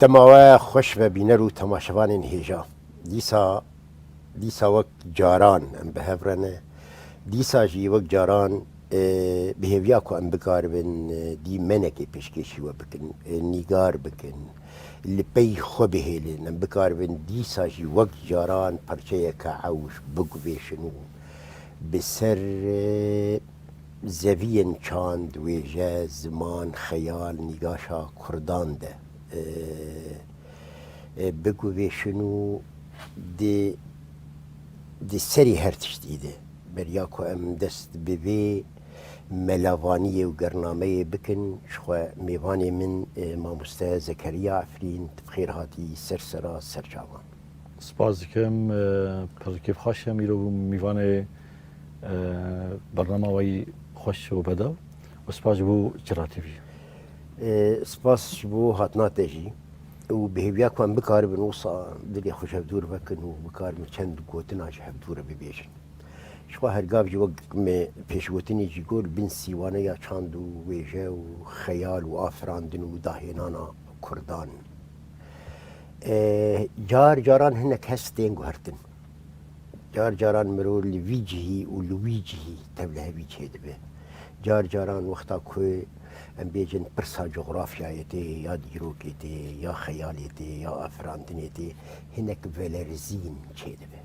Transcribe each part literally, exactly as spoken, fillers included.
Dema we xweş be bîner û temaşevanên hêja. Dîsa, dîsa wek caran em bi hev re ne. Dîsa jî wek caran, e, bi hêviya ku em bikaribin, e, dîmenekê pêşkêşî we bikin, e, nîgar bikin, li pey xwe bihêlin, em bikaribin dîsa jî wek caran parçeyeke ewş biguvêşin û bi ser, e, zeviyên çand, wêje, ziman, xeyal, nîgaşa Kurdan de, e, e, biguvêşin û di, di serî her tiştî de. Beriya ku em dest bi vê melavaniyê û gernameyê bikin, ji xwe mêvanê min, e, mamoste Zekeriya Efrîn, tu bi xêr hatî ser sera ser çavan. Spas dikim, e, pir kêfxweş im îro bûm mîvanê, e, bernama we yî xweş û bedew û spas ji bo Çira T V. E, spas ji bo hatina te jî û bi hêviya ku em bikaribin wisa dilê xwe ji hevdû re vekin û bikaribin çend gotina ji hevdû re bibêjin. Ji xwe her gav jî wek me pêşgotinê jî got, bin sîwaneya çand û wêje û xeyal û afirandin û dahênana Kurdan. E, car caran hinek hest tên guhertin. Car caran mirov li vî cihî û li wî cihî tevlihevî çêdibe. Car caran wexta ku em bêjin pirsa cografyayê tê, ya dîrokê tê, ya xeyalê tê, ya afirandinê tê, hinek velerizîn çêdibe.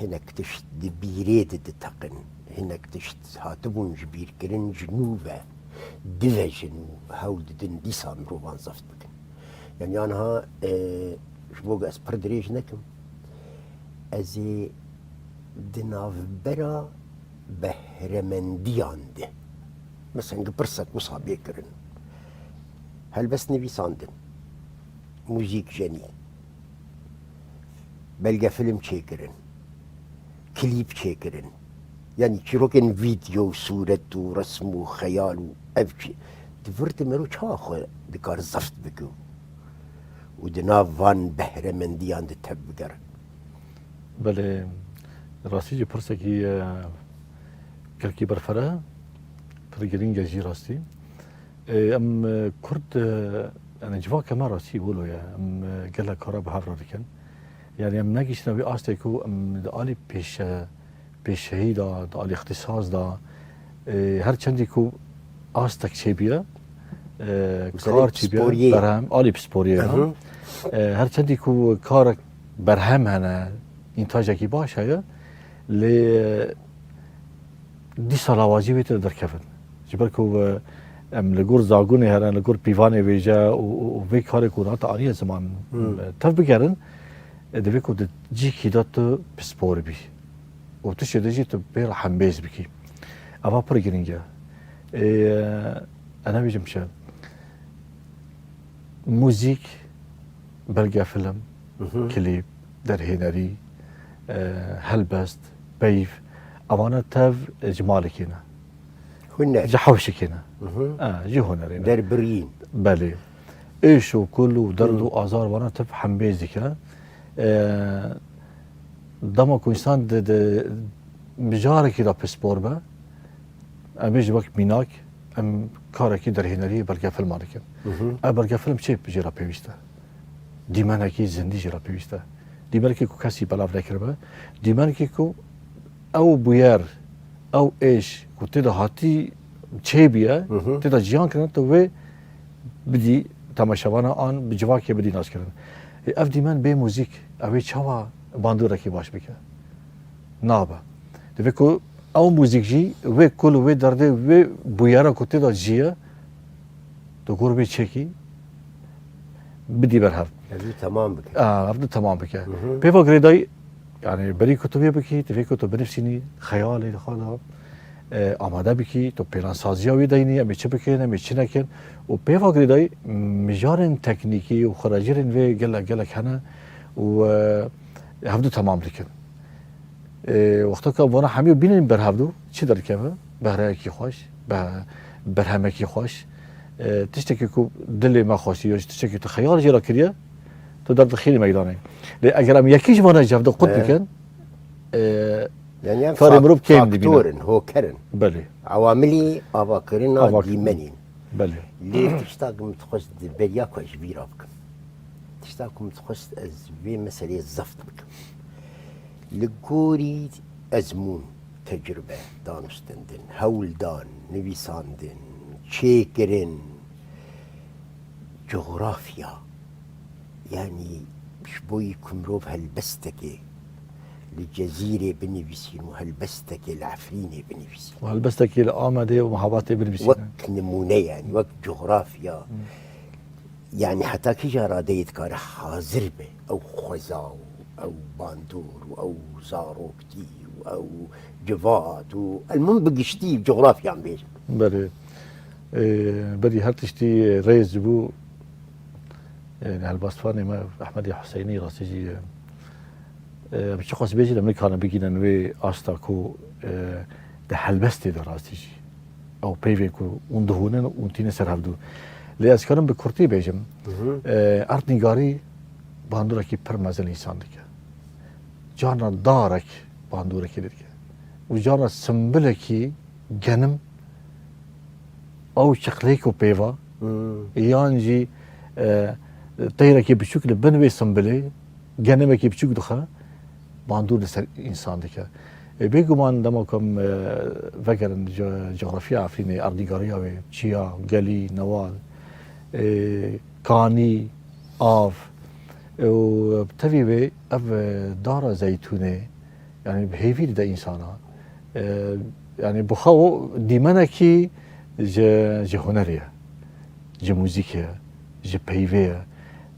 Hinek tişt di bîrê de diteqin. Hinek tişt hatibûn ji bîr kirin, ji nû ve divejin û hewl didin dîsa mirovan zeft bikin. Yanî aniha, e, ji bo ku ez pir dirêj nekim, ez ê di navbera behremendiyan de, mesela gi pirsek wisa bê kirin, helbest nivîsandin, muzîk jenî, belgefilm çêkirin, klîp çêkirin. Yanî çîrokên vîdeo û sûret û resm û xeyal û ev çi. Di vir de mero çawa xwe dikar zeft bike û di nav van behremendiyan de tev bigere? Belê, rastî jî pirsekî, e, gelkî berfireh, pir girîng e jî rastî. E, em, e, Kurd, e, yani civaka me rastî wilo ye. Em, e, gelek kara bi hev re dikin. Yani em negihiştine wî astê ku em di alî pêşe-, pêşehî de, di alî ixtîsas de, e, her çendî ku astek çêbûye, e, Mesela kar çêbûye, pisporiyê. Berhem, alî pisporiyê, Hı hı. ha. E, her çendî ku karek berhem hene, întajekî baş heye, lê, e, dîsa lawazî wê tê derkevin. Ji ber ku, e, em li gor zagonê herin, li gor pîvanê vêje û, û, û vê karê ku hate aniye ziman, Hmm. e, tev bigerin, e, divê ku di cîkî de tu pispor bî. Û tu şêde jî tu pê re hembêz bikî. Eva pir girîng e. Ê, e, ez nebêjim çi. Muzîk, belgefilm, Mhm. klîp, derhênerî, e, helbest, peyv, evana tev, e, ji malekê ne. Huner. Ji hewşekê ne. Mhm. E, ji hunerê ne. Derbirîn. Belê. Êş û kul û derd û Mhm. azar vana tev hembêz dike. E, dema ku însan di, di mijarekî de pispor be, em ê ji wek mînak, em karekî derhênerî belgefilma dikin. Mhm. Ev belgefilm çi jê re pêwîst e? Dîmenekî zindî jê re pêwîst e. Dîmenekî ku kesî belav nekiribe. Dîmenekî ku ew bûyer, ew êş ku tê de hatî çêbûye, Mhm. tê de jiyan kirine, tu wê bidî temaşevana an bi civakê bidî naskirin. Ê, ev dîmen bê muzîk, ew ê çawa bandûrekî baş bike? Nabe. Divê ku ew muzîk jî wê kul û wê derdê, wê bûyera ku tê de jî ye, di gor wê çekî bidî ber hev. Ev jî temam bike. A, ev jî temam bike. Hı hı. Pê va girêdayî, yani berî ku tu vê bikî, divê ku tu binivîsînî, xeyalê xwe de, e, amade bikî, tu plansaziya wî deynî, em ê çi bikin, em ê çi nekin. Û pê va girêdayî mijarên teknîkî û xerecirên vê gelek gelek hene û, e, hevdu temam dikin. Ê, wexta ka vana hemî bînin ber hevdu, çi derdikeve? Behreyekî xweş, be-, berhemekî xweş. Ê, tiştekî ku dilê me xweşî, ya jî tiştekî tu xeyal jê re kiriye, tu derdixînî meydanê. Lê eger em yekî ji vana ji hevdu qut He. bikin, ê, Yani em karê fak-, mirov kêm dibîne. Faktor in, hoker in. Belê. Ewamilî avakirina Avak-, dîmenîn. Belê. Lê tiştak min dixwest di beriya ku ez ji bîra bikim. Sakum dixwest ez vê meseleyê zeft bikim. Li gorî ezmûn, tecrube, danûstendin, hewldan, nivîsandin, çêkirin, cografya, yanî ji bo yî ku mirov helbestekê li Cezîrê binivîsîn û helbestekê li Efrînê binivîsîn. Û helbestekê li Amedê û Mehabatê binivîsîn. Wek nimûne, yanî wek cografya. Hmm. Yanî heta kîja radeyê dikare hazir be ew xweza û ew bandor û ew zaroktî û ew civat û elmûn bi giştî cografyan bêjin. Belê. Ee, berî her tiştî rêz bû. Ee, helbestvanê me Ehmedê Huseynî rastî jî, e, Em çiqas bêjin, em nikarin bigihînin wê asta ku, e, di helbestê de rastî jî ew peyvên ku hûn dihûnin û tînin ser hevdû. Lê ez karim bi kurtî bêjim, Mhm. e, erdnîgarî bandûrekî pir mezin însan dike. Carna darek bandûrekî dike. Û carna simbilekî genim ew çiqlêk û pêva, Hmm. yan jî, e, teyrekî biçûk li bin wê simbilê, genimekî biçûk dixe, bandor li ser însan dike. E, bêguman dema ku em, e, vegerin co-, coxrafiya Efrînê, erdnîgariya wê, çiya, gelî, newal, e, kanî, av, e, û tevî wê ev, e, dara zeytûnê, yanî bi hêvî dide însana. E, yanî bi xwe o dîmenekî ji, ji hunerê ye, ji muzîkê ye, ji peyvê ye.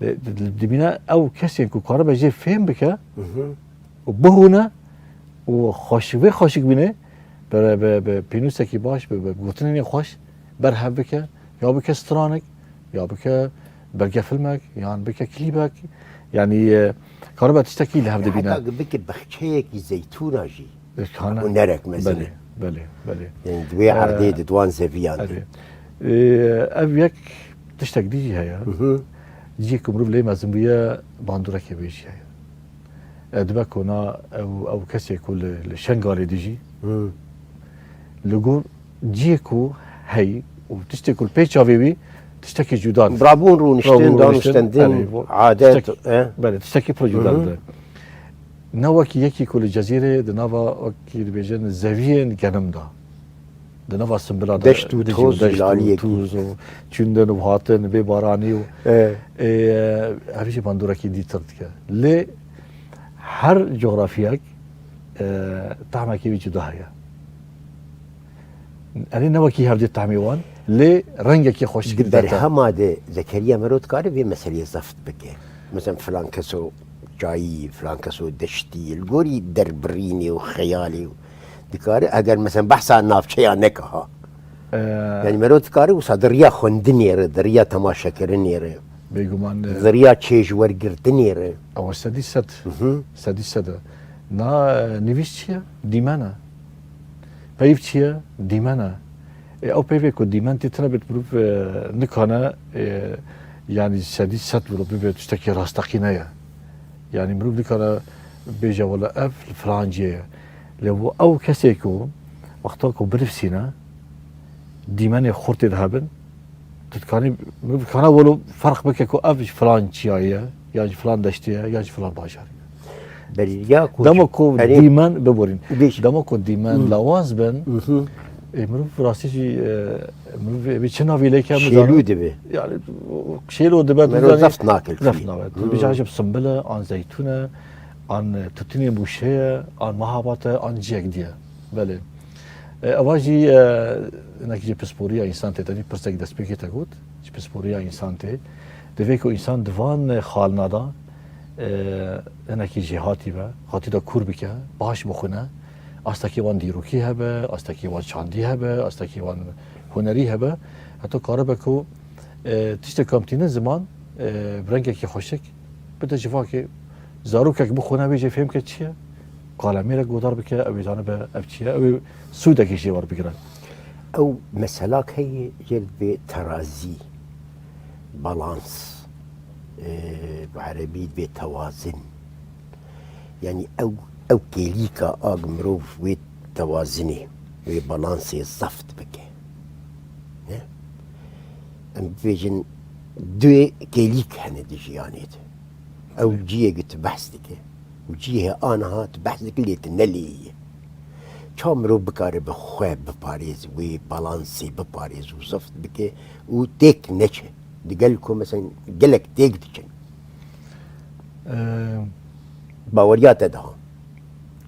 Di-, di-, dibîne ew kesên ku karibe jê fêm bike Mhm. û bihûne û xweş, wê xweşik bîne, bi, bi, bi pênûsekî baş, bi, bi gotinên xweş berhev bike, ya bike stranek, ya bike belgefilmek, yan bike klîbek. Yanî, e, karibe tiştekî li hev dibîne. Heta bike bexçeyekî zeytûna jî. E, kana. Hunerek mezin e. Belê, belê, belê. Yanî di wê E, erdê de, di wan zeviyan de. Erê. E, ev yek tiştek dî jî heye. Hı hı. Cihê ku mirov lê mezin bûye, bandûrekê wê jî heye. E, dibe ku na ew, ew kesê ku li, li Şengalê dijî, Hı. li gor cihê ku heyî û tiştê ku li pê çavê wî tiştekî cuda dî. Rabûn, rûniştin, Rabûn, rûniştin, danûstendin, erê, bu adet, tiştekî, e? Belê, tiştekî pir cuda Hı hı. dî. Ne wekî yekî ku li Cezîrê di nava wekî dibêjin zeviyên genim de. Di nava simbila de Deşt û dijî û toz û deşt û laliyekî. Tûz û çûndin û hatin, bê baranî û, E. e, ev jî bandûrekî dîtir dike. Lê her cografiyek, e, tahmekî wî cuda heye. Erê ne wekî hevdê tahmê wan, lê rengekî xweşik Di dide te. berhema de Zekeriya Mero dikare vê meseleyê zeft bike. Mesela filan keso çayî, filan keso deştî, li gorî derbirînê û xeyalê û dikare, eger mesela behsa navçeya neke ha. Ee, Yanî mero dikare wisa di riya xwendinê re, di riya temaşekirinê re, Bêguman, e, di riya çêjwergirtinê re. Ew sedî sed. Hı hı. Sedî sed e. Na, e, nivîs çi ye? Dîmen e. Peyv çi ye? Dîmen e. E, ew peyvê ku dîmen tê tune bêt mirov, e, nikane, e, yanî sedî sed mirov bibe tiştekî rasteqîne ye. Yanî mirov nikane bêje wele ev li filan cihê ye. Lê bu ew kesê ku wexta ku binivîsîne, dîmenê xurtê de hebin, tu dikanî, mirov dikane welo ferq bike ku ev ji filan çiyayê ye, yan ji filan deştê ye, yan ji filan bajarê ye. Belê ya ku Dema ji-, ku erê, dîmen biborîn. Bêj. Dema ku dîmen Hı. lawaz bin, Hı hı. e, mirov rastî jî, e, mirov ê çi navî lê ke, Şêlû nizane. dibe. Yani, şêlo dibe, tu Mero zanî, zeft nake. zeft nake. Tu Hı. bêje ji simbile, an zeytûne, an tutinê mûşe ye, an mehabat e, an ciyek diye. Belê. E, eva jî, e, hinekî jî pisporiya însan tê. Te dî pirsek destpêkê te got, ji pisporiya însan tê. Divê ku însan di van xalina de, e, hinekî jêhatî be, xatî de kûr bike, baş bixwine, astekî wan dîrokî hebe, astekî wan çandî hebe, astekî wan hunerî hebe, heta karibe ku, e, tiştê ku em tînin ziman, e, bi rengekî xweşik bide civakê, zarokek bixwine, wê jê fêm ke çi ye, kalemêrek godar bike, ew ê zanibe ev çi ye, ew ê sûdekî jê werbigire. Ew meselak heye, jê dibê terazî, balans, e, bi erebî dibê tewazin. Yanî ew, ew kêlîka a ku mirov wê tewazinê, wê balansê zeft bike. Ne? Em bibêjin du kêlîk hene di jiyanê de. Ew ciyê ku tu behs dike û cihê aniha tu behs dike lê tu ne lê yî. Ça mirov bikare bi xwe biparêz, wê balansê biparêz û zeft bike û têk neçe. Digel ku mesela gelek têk diçin. Ee, Baweriya te daha.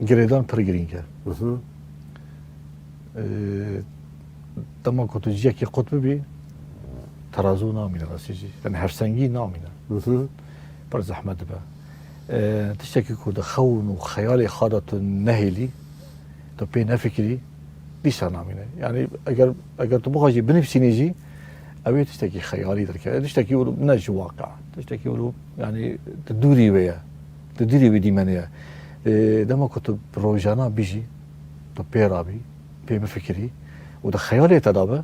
Girêdan pir girîng e. Hı hı. Ee, dema ku tu ciyekî qut bibî, terazû namîne rastî jî. Yani hevsengî namîne. Hı hı. Pir zehmet dibe. Ee, tiştekî ku di xewn û xeyalê xwe de tu nehêlî, tu pê nefikirî, dîsa namîne. Yani eger, eger tu bixwazî binivîsînî jî, ew ê tiştekî xeyalî derkeve. Tiştekî wilo ne ji waqe. Tiştekî wilo, yani di dûrî wê ye. Di dûrî wê dîmenê ye. Ee, dema ku tu rojana bijî, tu pê rabî, pê bifikirî û di xeyalê te de be,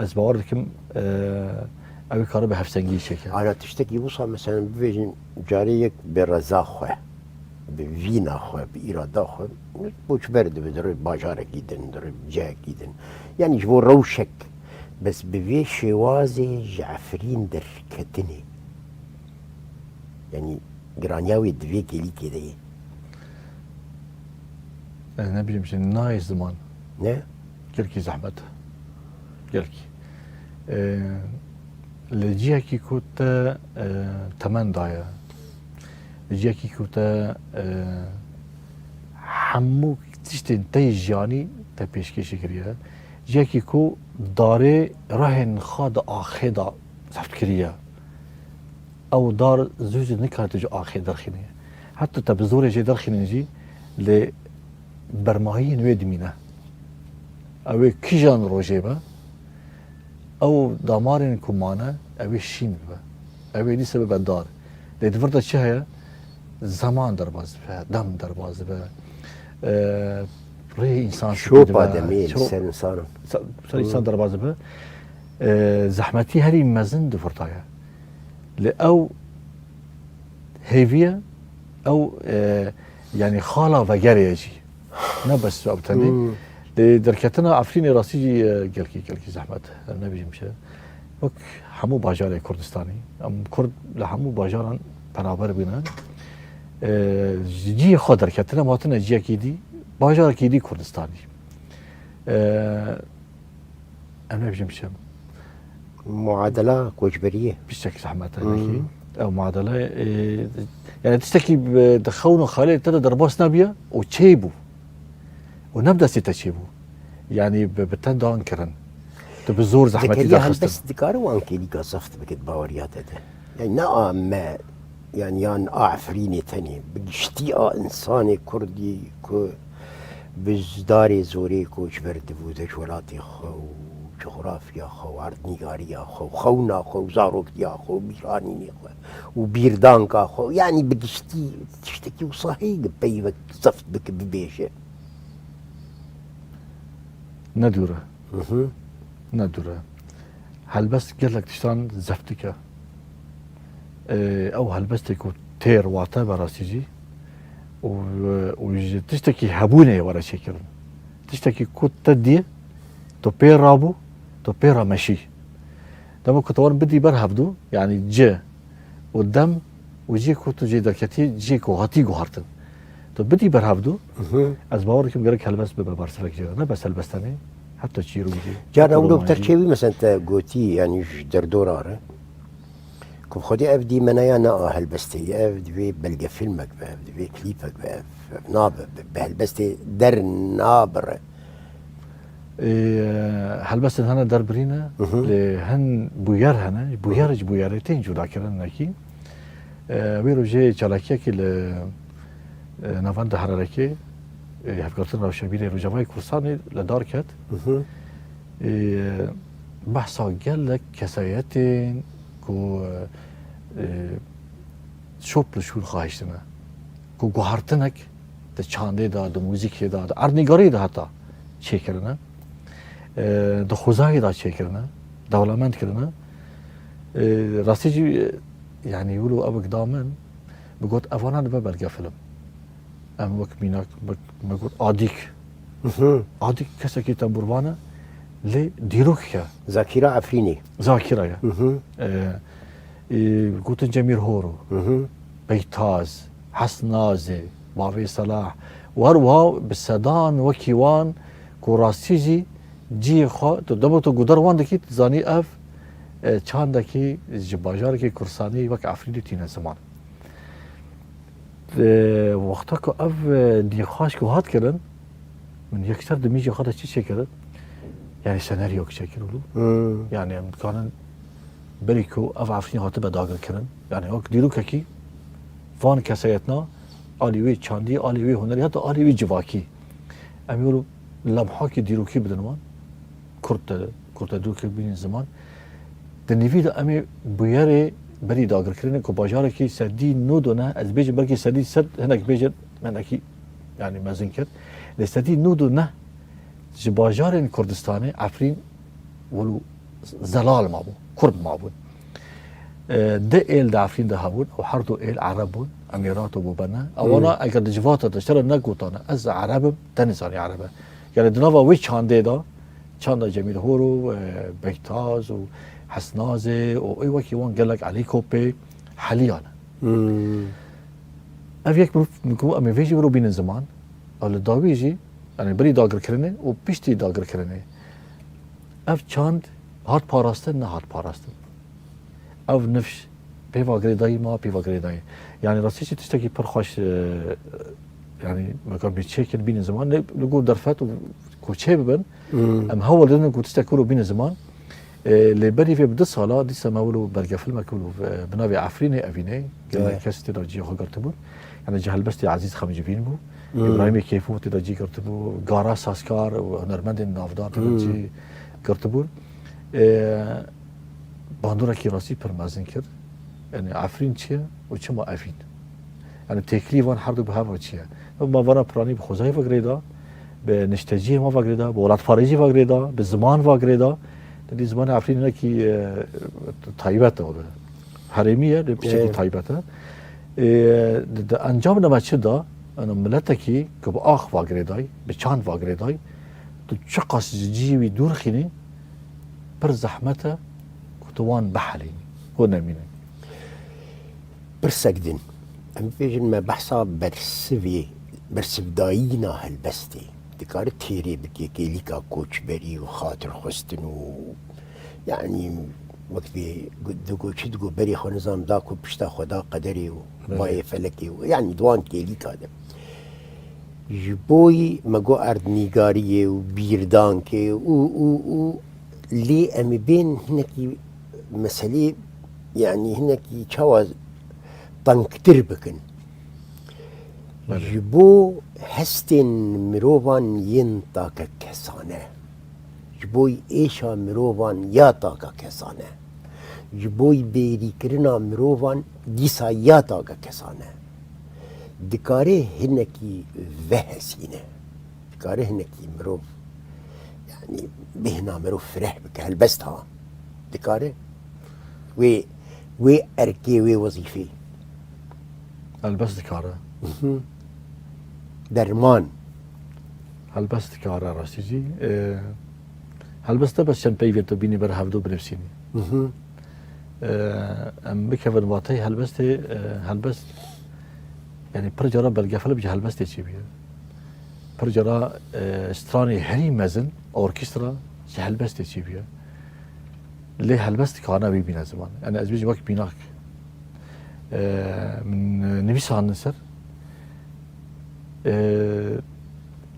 ez bawer dikim, e, ew ê karibe hevsengiyê çêke. Ara tiştekî wisa, mesela bibêjin, carê yek bi reza xwe, bi vîna xwe, bi îrada xwe, koçber dibe, dirê bajarekî din, dirê cihekî din. Yanî ji bo rewşek, bes bi vê şêwazê ji Efrîn derketinê. Yanî giraniya wê di vê kêlîkê de ye. Ez ne bileyim, ji nayê ziman. Ne? Gelkî zehmet e. Gelkî. Ee, li cihekî ku te, e, temen daye, li cihekî ku te, e, hemû tiştên te yê jiyanî te pêşkêşî kiriye, cihekî ku darê rehên xwe di axê de zeft kiriye. Ew dar zû zû nikare tu ji axê derxînî. Heta te bi zorê jê derxînî jî, lê bermahiyên wê dimîne. Ew ê kîjan rojê be, ew damarên ku mane, ew ê şîn bibe. Ew ê dîsa bibe dar. Lê di vir de çi heye? Zeman derbas dibe, dem derbas dibe. Eee, rêyê însan Şopa şikî dibe. demê li Şo-, ser însan. ser, ser însan Hmm. derbas dibe. Eee, zehmetî herî mezin di vir de ye. Li ew hêvî ye, ew, e, yanî xala vegerê ye jî. Ne bes ew tenê. Hmm. Lê derketina Efrînê rastî jî, e, gelkî, gelkî zehmet. Em nebêjim çi. Wek hemû bajarê Kurdistanî. Em Kurd li hemû bajaran beraber bûne. E, ji cihê xwe derketine, hatine ciyekî dî, bajarekî dî Kurdistanî. E, Em nebêjin biçim. Muadela koçberiyê. Piçek zehmet e Hmm. nekî. Ew muadele, e, yani tiştekî bi, di xewn û xalê te de derbas nebiye û çêbû. Û ne bi destê te çêbû. Yani bi, bi te dan kirin. Tu bi zor zehmetî Zekeriya derxistin. Helbest dikare wan kêlîka zeft bike di baweriya te de. Yani ne a me, yani yan a Efrînê tenê, bi giştî a însanê Kurdî ku bi darê zorê koçber dibû, dê ji welatê xwe û cografya xwe û erdnîgariya xwe û xewna xwe û zaroktiya xwe û bîranînê xwe û bîrdanka xwe, yani bi giştî tiştekî wisa heye peyvek zeft bike bibêje. Ne dûr e. Hı hı. Ne dûr e. Helbest gelek tiştan zeft dike. Ee, ew helbestê ku têr wate berastî jî û, û ji tiştekî hebûnê were çêkirin. Tiştekî ku te dî, tu pê rabû, tu pê re meşî. Dema ku tu wan bidî ber hevdû, yanî ci û dem û cihê ku tu jê derketî, cihê ku hatî guhartin. Tu bidî ber hevdû, Mhm. ez bawer dikim gerek helbest bibe bersivek jê re. Ne bes helbest tenê, heta çîrok jî. Carna Heta wilo bi roman jî. Terkê wî, mesela te gotî, yanî ji derdora re, ku bi xwedî ev dîmeneya ne a helbestê ye, ev divê belgefîlmek be, ev divê klîpek be, ev, ev nabe, bi, bi helbestê der nabire. Ê, helbestên hene derbirî ne, Mhm. lê hin bûyer hene, bûyer Mhm. ji bûyerê tên cudakirin nekî. Ê, wê rojê çalakiyekî li, ê, navenda Hererekê, ê, Hevgirtina Rewşenbîrê Rojavayê Kurdistanê li dar ket. Mhm. Ê, behsa gelek kesayetên ku, ê, şop li şûn xahiştine. Ku guhartinek di çandê de, di muzîkê de, di erdnîgariyê de heta çêkirine. E, di xwezayê de çêkirine, dewlemend kirine. E, rastî jî, e, yanî wilo ewek da min, bi got, evana dibe belgefilm. Em wek mînak, wek me got, Adîk. Mhm. Adîk kesekî tembûrvan e, lê dîrokek e. Zakîra Efrînî. Zakîra ye. Mhm. E, e, gotin Cemîr Horo. Mhm. Beytaz, Hesnazê, Bavê Selah û her wiha bi sedan wekî wan ku rastî jî cihê xwe, tu dema tu guhdar wan dikî, tu zanî ev, e, çandekî ji bajarekî Kurdistanî wek Efrînê tîne ziman. E, wexta ku ev, e, nîqaş ku hat kirin, min yekser di mîjê xwe de çi çêkirin? Yani senaryo çêkir û Hmm. yani em dikarin berî ku ev Efrîn hatibe dagirkirin. Yani wek dîrokekî van kesayetna alî wê çandî, alî wê hunerî, heta alî wê civakî. Em wilo lemhakî dîrokî bidin wan. Kurt de, kurt de dûkê bînin ziman. Di nîvî de em ê bûyerê berî dagirkirinê ku bajarekî sedî nod û neh, ez bêjim belkî sedî sed, hinek bêjin, hinekî, yani mezin kir. Lê sedî nod û neh ji bajarên Kurdistanê Efrîn wilo zelal mabû, kurd mabûn. E, di êl di Efrîn de hebûn û her du êl Ereb bûn, Emîrat û Bûbene. Ewana Hmm. eger di civata de ji te re negotane, ez Ereb im, te nizanî Ereb e. Yani di nava wê çandê de, çanda Cemîl Hor û, e, Beytaz û Hesnazê û ê wekî wan gelek Elî Kopê heliyan e. Hmm. Ev yek mirov, min got, em ê vê jî wilo bînin ziman. Ew li dawî jî, yani berî dagirkirinê û piştî dagirkirinê, ev çand hat parastin, nehat parastin. Ev nifş pê va girêdayî ma, pê va girêdayî. Yani rastî jî tiştekî pir xweş, e, yani meka bê çêkin bînin ziman, ne li gor derfet û koçê bibin, Hmm. em hewl didin ku tiştek wilo bînin ziman. E, lê berî vê bi du sala dîsa me wilo belgefilmek wilo, e, bi navê Efrînê evînê, gelek Evet. kes tê de cihê xwe girtibûn. Yani ji helbestê Ezîz Xemcivîn bû, Hmm. Îbrahîmê Keyfo tê de cî girtibû, Gara Saskar û hunermendên navdar tê de Hmm. cî girtibûn. E, bandorekî rastî pir mezin kir. Yani Efrîn çi ye û çima Efrîn? Yani têkilî van her du bi hev re çi ye? Ma vana piranî bi xwezayê ve girêda, bi nişteciyê ma ve girêda, bi welatparêzî ve girêda, bi ziman ve girêda. Di zimanê Efrînê hinekî, e, taybet e, herêmî ye, lê piçekî Evet. taybet e. E, di, di encam de me çi da? Yani miletekî ku bi ax ve girêdayî, bi çand ve girêdayî, tu çiqas ji cihê wî dûr xînî, pir zehmet e ku tu wan bihelînî, ku nemînin. Pirsek din. Em bêjin me behsa bersivê, bersivdayîna helbestê. Dikare têrê bike kêlîka koçberî û xatirxwestin û, yanî, wek vê gu-, digo çi digo berê xwe nizam da ku pişta xwe da qederê û Belê. bayê felekê û, yanî, di wan kêlîka de. Ji bo yî me got erdnîgariyê û bîrdankê û, û, û lê em ê bên hinekî meselê, yanî hinekî çawa tengtir bikin. Belê. Ji bo hestên mirovan yên takekesane, ji bo êşa mirovan ya takekesane, ji bo bêrîkirina mirovan dîsa ya takekesane, dikare hinekî vehesîne. Dikare hinekî mirov, yanî bêhna mirov fireh bike, helbest ha. Dikare wê, wê erkê, wê wezîfê. Helbest dikare. Mhm. Derman. Helbest dikare rastî jî. E, helbest ne bes çend peyvên tu bînî ber hevdû binivîsînî. Mhm. E, em bikevin wateyê helbestê, e, helbest, yani pir cara belgefilim ji helbestê çêbûye. Pir cara, e, stranê herî mezin, orkestra ji helbestê çêbûye. Lê helbest dikare wî bîne ziman. Yani ez bêjim wek mînak. E, min, e, nivîsandin ser, e,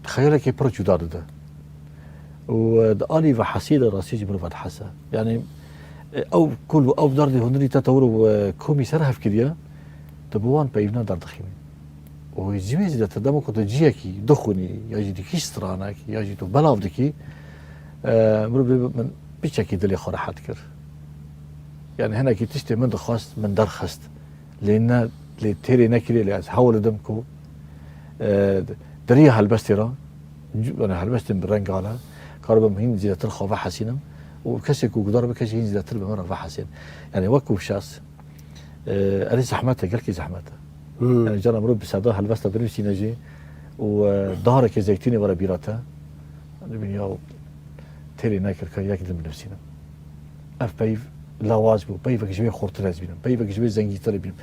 xeyalekê pir cuda dide. Û, e, di alî vehesî de rastî jî mirov vedihese. Yani, e, ew kul û ew derdê hundirî te tewir û, e, komî ser hev kiriye, tu bi wan peyvînan derdixînî. Û ji wê zêdetir dema ku tu cihekî dixwînî, ya jî dikî stranek, ya jî tu belav dikî, e, mirov bê min piçekî dilê xwe rehet kir. Yani hinekî tiştê min dixwest, min derxist. Lê ne, lê têrê nekiriye, lê ez hewl didim ku, e, di riya helbestê re, cu-, yani helbestên bi rengale, karibim hîn zêdetir xwe vehesînim û kesê ku guhdar bike jî hîn zêdetir bi min re vehesên. Yani wek ku şahs, e, erê zehmet e, gelkî zehmet e. Hmm. Yani cara mirov bi sevda helbesta binivîsîne jî û, e, darekê zeytûnê were bîra te. Dibîn ya têrê nekir ka yek din binivîsînim. Ev peyv lawaz bû. Peyvek ji wê xurtir ez bînim. Peyvek ji wê zengîntir bînim.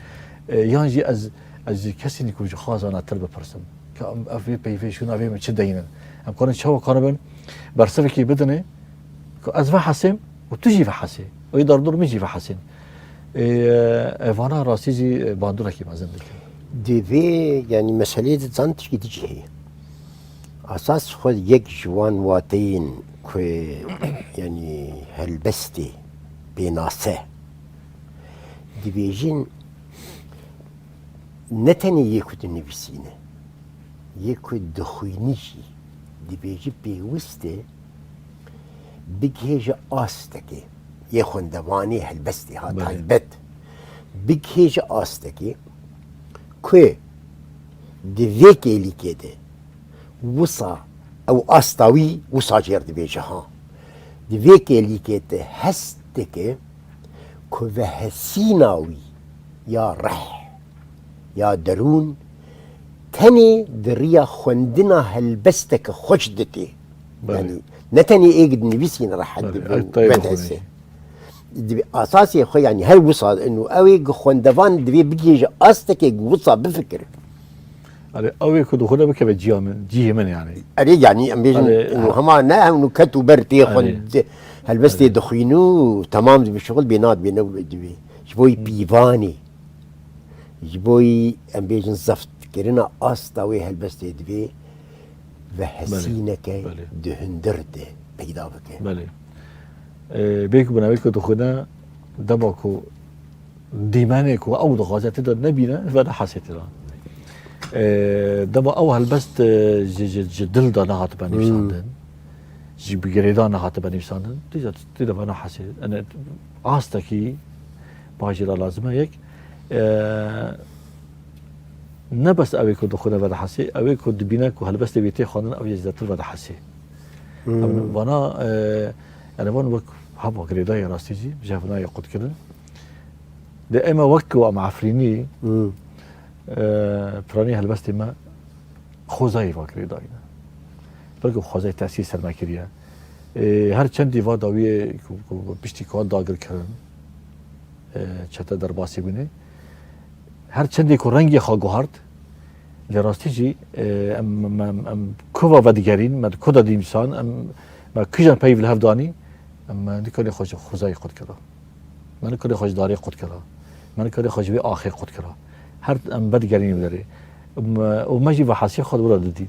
E, yan jî ez, ez ji kesî ku ji xwe zanatir bipirsim. Ka em, ev vê peyvê şûna vê min çi deynin? Em karin çawa karibin bersivekî bidinê ku ez vehesêm û tu jî vehesê. Û yê derdor min jî vehesên. E, e, vana rastî jî, e, bandûrekî mezin dike. Divê, yanî meseleyê di zan tişkî dicihê. Asas xwe yek ji wan wateyên ku, yanî helbestê pênase dibêjin, ne tenê yê ku dinivîsîne, yê ku dixwînî jî dibêjî pêwist e bigihêje astekê, yê xwendevanê helbestê ha Belê. taybet, bigihêje astekê ku di vê kêlîkê de wisa ew asta wî wisa jêr dibêje ha. Di vê kêlîkê de hest dike ku vehesîna wî ya reh, ya derûn tenê di riya xwendina helbesteke xweş dike. Belê. Yanî ne tenê êk dinivîsîne rehet Belê, dibe û hetayê vedhese. Bixwîne. Divê asasê xwe, yanî her wisa, ino ew ê gi xwendevan divê bigihêje astekê gi wisa bifikire. Erê, ew ê ku dixwine bikeve ciya min, cihê min yanî. Erê, yanî em bêjin, Erê, ino ha. hema ne, ino ket û ber tê xwe Erê. di-, helbestê Erê. dixwîne û temam dibe şixul bê nat bê ne wilo divê. Ji bo yî Hı. pîvanê, ji bo yî, em bêjin, zeftkirina asta wê helbestê divê vehesîneke Belê. Belê. di hundir de peyda bike. Belê. Ee, bê ku binavê ku dixwine dema ku dîmenê ku ew dixwaze tê de nebîne, veda hesê tê de. Ee, dema ew helbest, e, ji, ji, ji dil de nehatibe Hmm. nivîsandin, ji bi girêdan nehatibe nivîsandin, tê de, tê de vena hesê. Ene, astekî bajêra lazim e yek. Ee, ne bes ew ê ku dixwine veda hesê, ew ê ku dibîne ku helbestê wê tê xwendin, ew yê zêdetir veda hesê. Hmm. Em vana, e, yani van wek heba girêdayî rastî jî, ji hev nayê qut kirin. De ema wek ku em Efrînî, Hmm. e, piranî helbestê me xwezayî va girêdayî ne. Belkî xwezayî tesîr ser me kiriye. E, her çendî va dawiyê ku, ku piştî ku hat dagir kirin, e, çete derbasî bûne. Her çendê ku rengê xwe guhart, lê rastî jî, e, em, em, em, em ku va vedigerîn, me di ku de dîmsan, em, me kijan peyv li hev danî, em, me nikarê xwe ji xwezayî qut kira. Me nikarê xwe ji darê qut kira. Me nikarê xwe ji vê axê qut kira. Her em vedigerîn wê derê. Em, û me jî vehesiyê xwe di wira didî.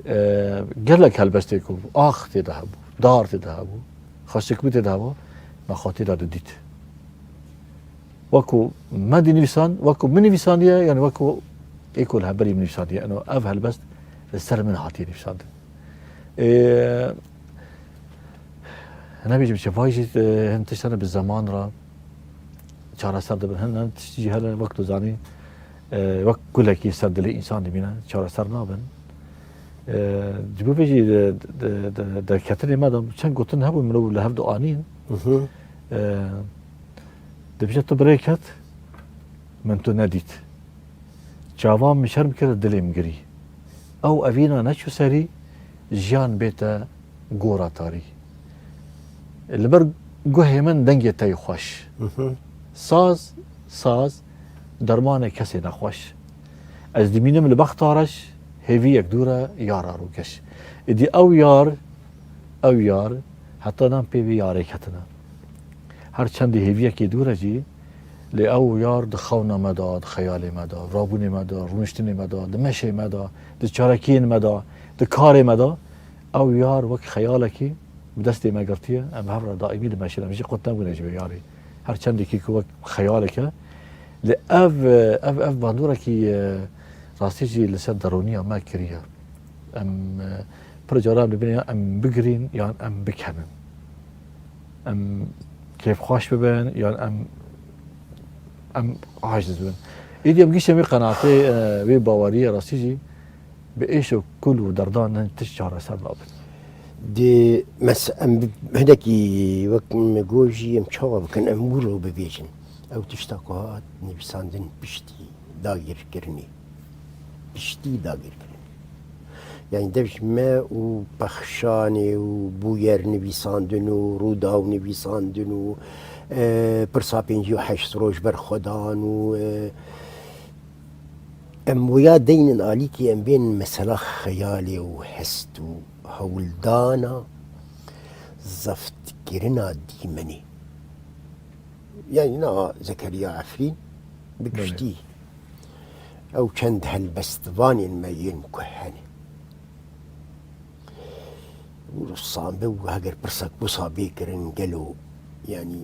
E, gelek helbestê ku ax tê de hebû, dar tê de hebû, xweşikbû tê de hebû, me xwe tê de didît. Wekû me dinivîsan, wekû min nivîsandiye, yanî wekû ê ku li hemberî min nivîsandiye. Eno ev helbest li ser min hatiye nivîsandin. Ê, nebêjim çi, vay jî, e, hin tişt hene bi zeman re çareser dibin. Hin, hin tişt jî hene, wek tu zanî, e, wek gulekî ser dilê însan dibîne, çareser nabin. E, ji bo vê jî de, de, de, derketinê me de çend gotin hebûn, min û li hev dianîn. Mhm. E, Dibêje tu bi rê ket, min tu nedît. Çavan min şerm kir, dilê min girî. Ew evîna neçû serî, jiyan bê te gora tarî. Li ber guhê min dengê te yê xweş. Mhm. Saz, saz, dermanê kesê nexweş. Ez dimînim li bexta reş, hêviyek dûr e, yara rûkeş. Îdî ew yar, ew yar, heta nan pê vê yarê ketine. Her çendî hêviyekê dûr e jî, lê ew yar di xewna me de, di xeyalê me de, rabûnê me de, rûniştinê me de, di meşê me de, di çalakiyên me de, di karê me de, ew yar wek xeyalekî bi destê me girtiye, em bi hev re daîmî dimeşin, em jî qut nebûne ji vê yarê. Her çendekî ku wek xeyalek e, lê ev, ev, ev bandûrekî, e, rastî jî li ser derûniya me kiriye. Em, e, pir caran dibînin ya em bigirîn yan em bikenin. Em kêfxweş bibin yan em, em aciz bibin. Êdî em gihîştin vê qenaatê, e, vê baweriyê rastî jî bi êş û kul û derdan hin tişt çareser nabin. Di mes-, em bi-, hinekî wek min got jî em çawa bikin, em wilo bibêjin. Ew tişta ku hat nivîsandin piştî dagirkirinê. Piştî dagirkirin. Yani dev ji me û pexşanê û bûyer nivîsandin û Rûdaw nivîsandin û, e, pirsa pêncî û heşt roj berxwedan û, e, Em wêya deynin alîkî, em bên mesela xeyalê û hest û hewldana zeftkirina dîmenê. Yani na Zekeriya Efrîn bi Belê. Giştî ew çend helbestvanên me yên ku hene. Wisa be û heger pirsek wisa bê kirin, gelo, yanî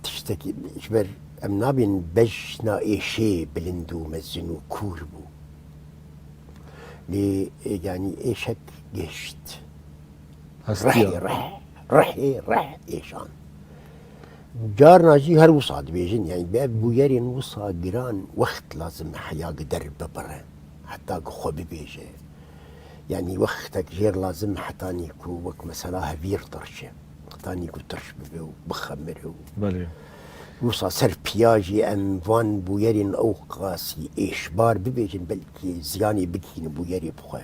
tiştekî ji ber em nabên bejna êşê bilind û mezin û kûr bû. Lê, e, yanî êşek gihişt. Hestiya. Rehê reh, rehê reh êşan. Carna jî her wisa dibêjin, yanî bi ev bûyerên wisa giran wext lazim e heya gi der bibire, heta gi xwe bibêje. Yanî wextek jêr lazim e hetanî ku wek mesela hevîr tirşe. Hetanî ku tirş bibe û bixemire û Belê. Wisa ser piya jî em van bûyerên ew qasî êşbar bibêjin, belkî ziyanê bigihîne bûyerê bi xwe.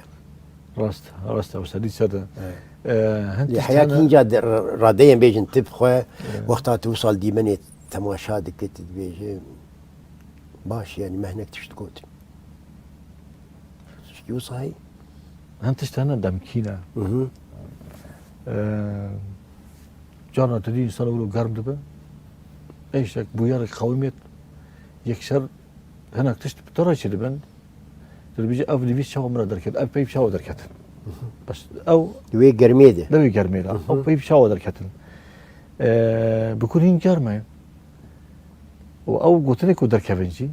Rast, rast e, wisa dîsa de. Evet. Ee, hin Lê tişt heya hene. Kînca de, radeyên bêjin tib xwe, Evet. Wexta tu wisa dîmenê temaşa dike, tu dibêje, baş, yanî me hinek tişt gotin. Tişkî wisa heye? Hin tişt hene demkî ne. Hı hı. Ee, carna tu dî însan wilo germ dibe. Êşek, bûyerek qewimêt. Yekser hinek tişt bi te re çi dibin? Tu dibêjî, ev nivîs çawa min re derket, ev peyv çawa derketin? Bes ew Di wê germê de. Di wê germê de. Hı hı. Ew peyv çawa derketin? Ee, bi kurîn germ e. Û ew gotinê ku derkevin jî,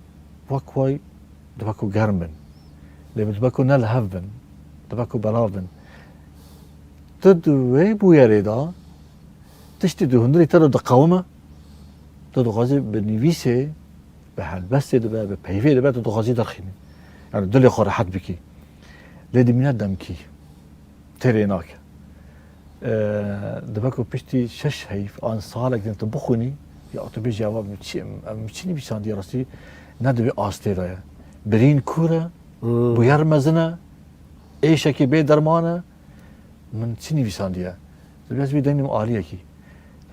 wek way dibe ku germ bin. Lê dibe ku ne li hev bin. Dibe ku belav bin. Tu di wê bûyerê de tiştî di hundirê te de diqewime, tu dixwazî bi nivîsê, bi helbestê dibe, bi peyvê dibe, tu dixwazî derxînî. Yani dilê xwe rehet bikî. Lê dimîne demkî. Têrê nake. Ee, dibe ku piştî şeş heyf an salek din tu bixwînî, ya tu bêjî, ev min çi, ev min çi nivîsandiye, rastî ne di vê astê de ye. Birîn kûr e, Hmm. bûyer mezin e, êşekî bê derman e, min çi nivîsandiye? Dibe ez vê deynim aliyekî.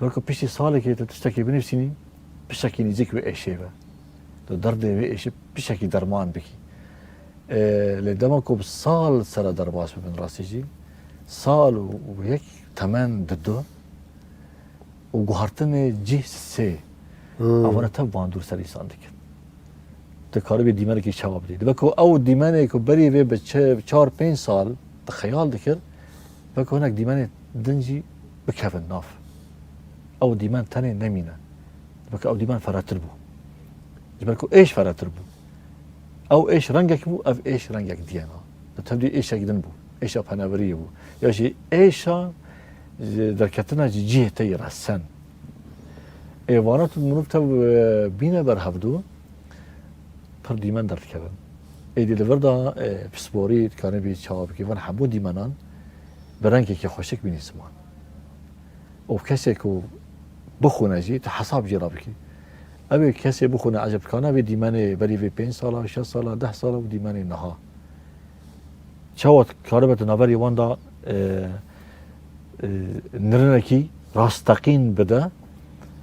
Dibe ku piştî salekê tu tiştekî binivîsînî, pişekî nîzîk wê êşê be. Tu derdê wê êşê pişekî derman bikî. Ee, lê dema ku bi sal sere derbas bibin rastî jî, sal û, û yek temen dido û guhartinê cih sê. Hmm. Evana tev bandor ser însan dikin. Tu karibî dîmenekî çawa bidî? Dibe ku ew dîmenê ku berî vê bi çi-, çar pênc sal te xeyal dikir, dibe ku hinek dîmenê din jî bikevin nav. Ew dîmen tenê nemîne. Dibe ku ew dîmen ferehtir bû. Ji ber ku êş ferehtir bû. Ew êş rengek bû, ev êş rengek diyena. Di tevdî êşek din bû. Êşa penaberiyê bû. Ya jî êşa ji derketina ji cihê te yê resen. Ê vana tu mirov tev, e, bîne ber hevdu, pir dîmen derdikevin. Êdî li vir de, e, pisporî dikanê bî çawa bikî. Van hemû dîmenan bi rengekî xweşik bînî ziman. Û kesê ku bixwîne jî, tu hesab jê re bikî. Ew ê kesê bixwîne, eceb dikana vê dîmenê berî vê pênc sala, şeş sala, deh sala û dîmenê niha. Çawa karibe tu naberî wan de, e, e, nirinekî rasteqîn bide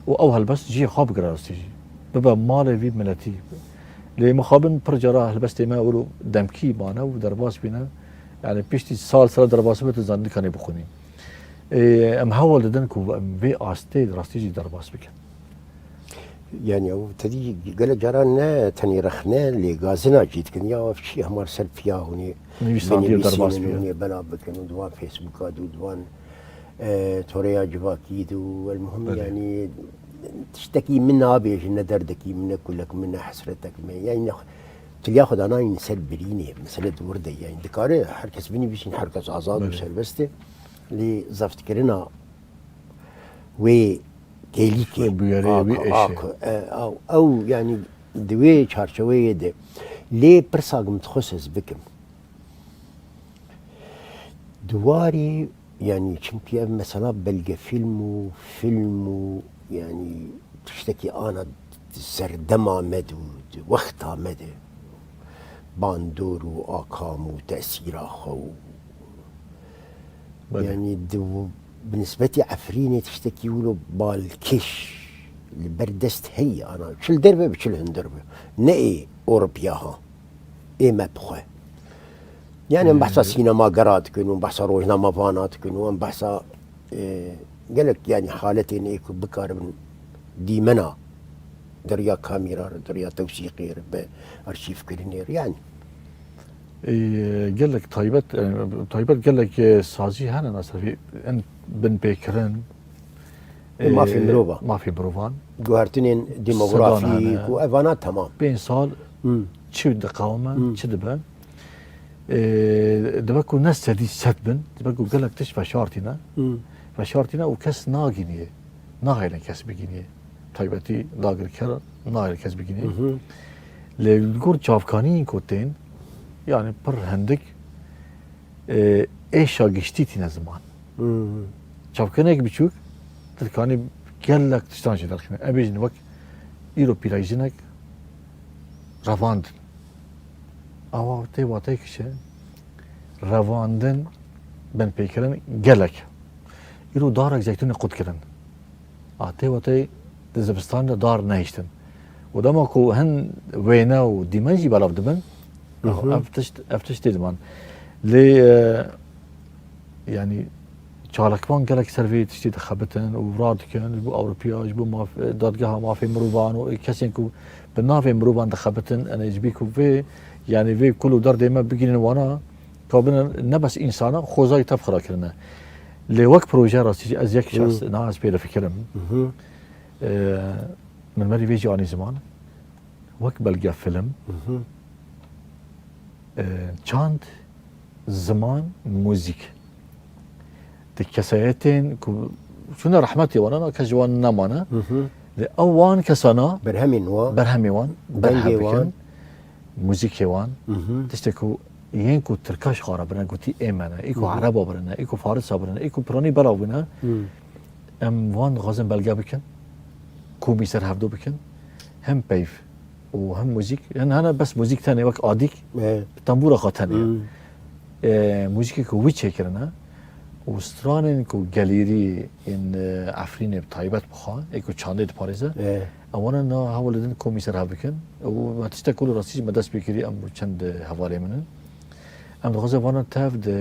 û ew helbest cihê xwe bigire rastî jî. Bibe malê vî miletî. Lê mixabin pir cara helbestê me wilo demkî mane û derbas bîne. Yani piştî sal sera derbas bibe tu zanî dikanê bixwînî. Ê, em hewl didin ku em vê astê rastî jî derbas bikin. Yani ew tedî gelek caran ne tenê rexne, lê gazina jî dikin. Ya ev çi hemar ser piya hûnê Nivîsandî û binivîsînin, derbas bikin. Hûnê belav bikin û di wan Facebooka de û di wan, e, toreya civakî de û el muhim Belê. Yani tiştekî min nabêjin, ne derdekî min, ne kulek min, ne hesretek min. Yani ne, tiliya xwe danayîn ser birînê. Mesele di wir de ye. Yani dikare her kes binivîsîn, her kes azad û Belê. Serbest e. Lê zeftkirina wê kêlîkê, Wê bûyerê, wê êşê. Ak, e, ew, ew, yani di wê çarçeweyê de. Lê pirsa ku min dixwest ez bikim. Di warî, yani çimkî ev mesela belgefîlm û fîlm û yani tiştekî ana serdema me de û di wexta me de bandor û akam û tesîra xwe û Belê. Yani di, bi nisbetî Efrînê tiştekî wilo balkêş li ber dest heyî ana. Çi li derve be, çi li hundir be. Ne ê Ewropiya ha. ê me bi xwe. Yani em behsa sînemagera dikin û behsa rojnamevana dikin û em behsa, e, gelek yani haletên ê ku bikaribin dîmena di riya kamîra re, di riya tewsîqê re, bi arşîvkirinê re yani. Ê, gelek taybet, e, taybet gelek, e, sazî hene mesela en binpêkirin, Ê, mafê e, mirova. Mafê mirovan. Guhertinên demografîk û evana temam. Pênc sal hmm. Çi diqewime, hmm. Çi dibe? E, dibe ku ne sedî sed bin, dibe ku gelek tişt veşartîne. Hmm. Veşartîne û kes nagîniye. Nahêlin kes bigîniye. Taybetî dagirker nahêlin kes bigîniye. Lê li gor çavkaniyên ku tên, yani pir hindik, e, êşa giştî tîne ziman. Çavkinek biçûk, tu dikanî gelek tiştan jî derxîne. Em bêjin wek îro pîrayî jinek revandin. Awa tê wateyek çi? Revandin, binpêkirin gelek. Îro darek zeytûnê qut kirin. A tê wateyê di zivistan de dar nehiştin. Û dema ku hin wêne û dîmen jî belav dibin, ev tişt, ev tişt tê diman. Lê, e, yani çalakvan gelek ser vê tiştê dixebitin û radikin ji bo Ewropiya, ji bo maf-, dadgeha mafê mirovan û kesên ku bi navê mirovan dixebitin, yani ji bî ku vê, yani vê kul û derdê me bigînin wana, ka bine ne bes însana, xwezayî tev xira kirine. Lê wek proje rastî jî ez yek şexs, niha ez pê difikirim. E, min merî vê jî anî ziman. Wek belge film, e, çand, ziman, muzîk. Di kesayetên ku çûne rehmetê wan, kes ji wan nemane. Lê ew wan kesana berhemên wan, berhemê wan, dengê berhev bikin, wan, muzîkê wan. Tiştê ku yên ku tirka ji xwe re birine, gotî ê me ne, ê ku ereba birine, ê ku farisa birine, ê ku piranî belav bûne. Em wan dixwazin belge bikin, komî ser hevdo bikin, hem peyv û hem muzîk, yani hene bes muzîk tenê wek adîk, bi tembûra xwe tenê. E, muzîkê ku wî çêkirine û stranên ku gelêrî yên, e, Efrînê bi taybet bixwe, ê ku çandê diparêze, ewana na hewl didin komî ser hev bikin û me tiştek ku li rastî jî me dest pê kirî em û çend hevalê min in. Em dixwazin vana tev di,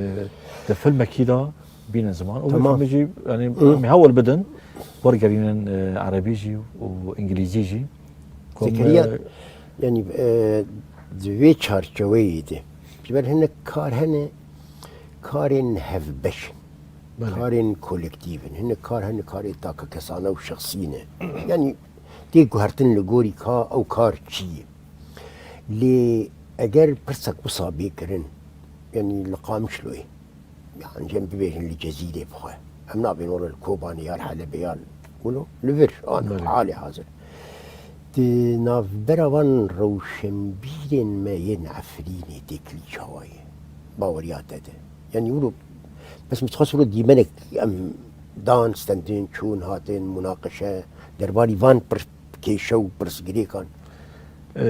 di filmekî de bînin ziman. Û vê filmê jî, yani, em ê hewl bidin, wergerînin, e, erebî jî û îngilîzî jî. Zekeriya, e, yani, e, di vê çarçeweyê de, ji ber hinek kar hene, karên hevbeş in. Belê. Karên kolektîv in. Hinek kar hene, karê takekesane û şexsî ne. Yani, tê guhertin li gorî ka ew kar çi ye. Lê eger pirsek wisa bê kirin, yanî li Qamişloyê, yan jî em bibêjin li Cezîrê bixwe, em nabên were li Kobanê ya li Helebê ya li wilo, li vir, an, halê hazir. Di navbera van rewşenbîrên me yên Efrînê têkilî çawa ye? Baweriya te de. Yanî wilo, bes min dixwest wilo dîmenek em dan, stendin, çûn, hatin, munaqeşe, derbarî van pir-, kêşe û pirsgirêkan. E,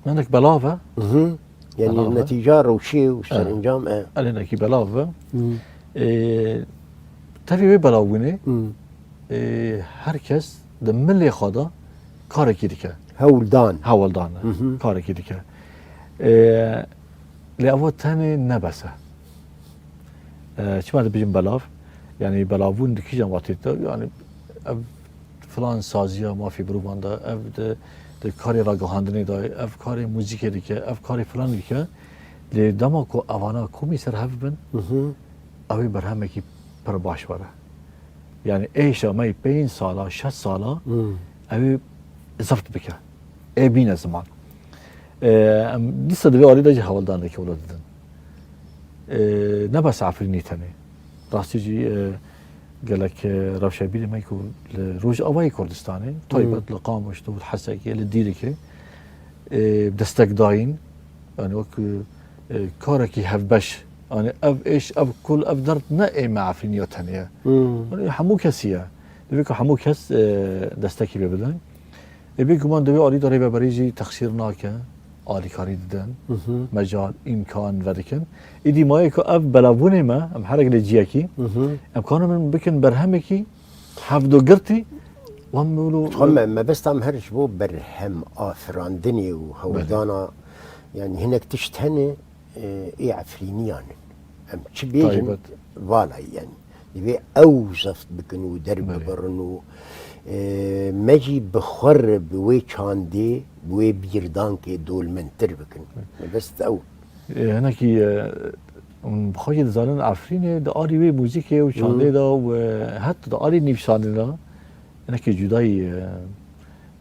hinek belav e. Mhm. Yani belav e. Netîca rewşê û serencam e. Elê hinekî belav e. E, tevî wê belavbûnê, e, her kes di milê xwe de karekî dike. Hewldan. Hewldan e. Mhm. Karekî dike. E, lê ev tenê ne bes e. E, çima dibêjim belav? Yani belavbûn di kîjan watê de? Yani ev filan saziya mafê mirovan de, ev di, di karê ragihandinê de, ev karê muzîkê dike, ev karê filan dike. Lê dema ku evana komî ser hev bin, ew ê berhemekî pir baş were. Yani êşa me yê pênc sala, şeş sala, ew ê zift bike. Ê bîne ziman. E, em dîsa di vê alî de jî hewldanekî wilo didin. E, ne bes Efrînê tenê. Rastî jî, e, gelek, e, rewşenbîrê me ku li Rojavayê Kurdistanê, taybet li Qamişlo, li Hesekê, li Dîrikê, e, destek dayîn. Yani wek, e, karekî hevbeş. Yani ev êş, ev kul, ev derd ne ê me Efrîniya tenê ye. Yani hemû kesî ye. Divê ku hemû kes, e, destekî pê bidin. Ê bêguman di wê alî de rêveberî jî texsîr nake, alîkarî didin, mecal, îmkan vedikin. Îdî mayê ku ev belavbûnê me, em herek lê ciyekî, em kanin bikin berhemekî hevdogirtî, wan wilo. Xwe me, mebesta em her ji bo berhem afirandinê û hewldana Yani hinek tişt hene, e, ê Efrîniyan in. Em çi bêjin, Taybet. Vala yani. Divê ew zeft bikin û Belê. Derbibirin û, e, me jî bi xwe re, bi wê çandê, bi wê bîrdankê dolmendtir bikin. Bes ew. E, hinekî, e, hûn bi xwe jî dizanin Efrînê di alî wê muzîkê û çandê Hmm. de û, e, het di alî nivîsandinê de hinekî cudayî, e,